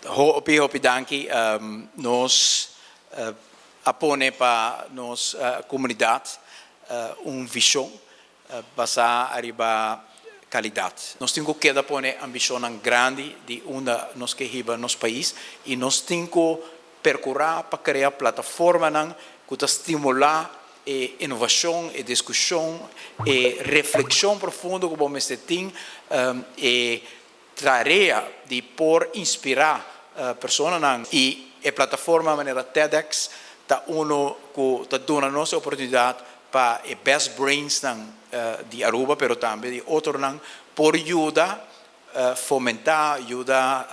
Hopi, hopi danki. Nos a pone pa nos comunidad un vision basa ariba calidad. Nos tin cu keda pone ambicionnan grandi di unda nos ke hiba nos pais y nos tin cu percura pa crea plataformanan cu ta stimula e innovacion, e discusion, e reflexion profundo cu bo mester tin, e tarea di por inspira personanan, y e plataforma manera TEDx ta uno cu ta duna nos e oportunidad pa e best brains nan di Aruba, pero tambe di otronan, por yuda fomenta, yuda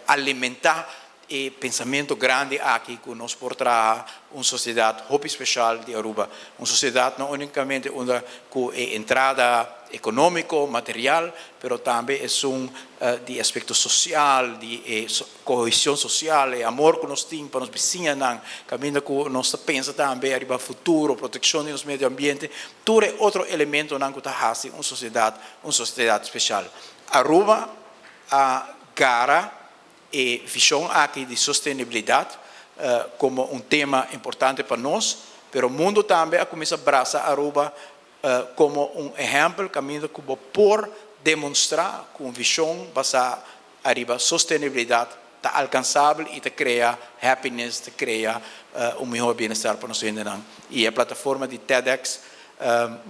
alimenta e pensamento grandi aki cu nos por traha un sociedad hopi special di Aruba. Un sociedad no unicamente unda cu e entrada economico, material, pero tambe esun di aspecto social, di e cohesion social, e amor cu nos tin pa nos bisiñanan, caminda cu nos ta pensa tambe ariba futuro, proteccion di nos medio ambiente, tur e otro elementonan cu ta haci un sociedad un sociedad special. Aruba a gara e vision aki di sostenibilidad como un tema importante pa nos, pero mundo tambe a cuminsa brasa Aruba como un ehempel caminda cu bo por demonstra cu un vision basa ariba sostenibilidad ta alcansabel y ta crea happiness, ta crea un mihor bienestar pa nos hendenan. Y e plataforma di TEDx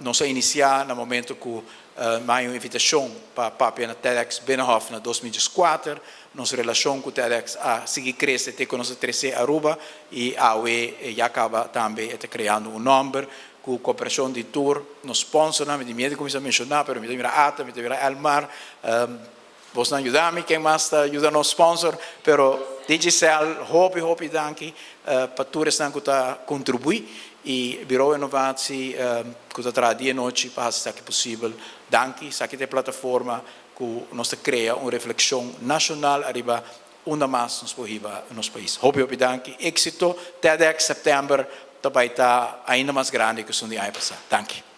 nos a inicia na momento cu mi a haya un invitacion pa papia na TEDx Binnenhof na 2004. Nos relacion cu TEDx a sigui crece te cu nos a trece Aruba y awe ya caba tambe e ta creando un nomber cu cooperacion di tur nos sponsornan. Mi tin miedo di cuminsa menciona, pero mi ta mira Ata, mi ta mira Elmar, bosnan yuda mi, ken mas ta yuda nos sponsor, pero Digicel, hopi hopi danki pa tur esnan cu ta contribui y Bureau Innovatie cu ta traha dia y nochi pa haci esaki posibel. Danki, esaki ta e plataforma cu nos ta crea un reflexion nacional ariba unda mas nos por hiba nos pais. Hopi hopi danki, exito, TEDx September ta bay ta ainda mas grandi cu esun di aña pasa. Danki.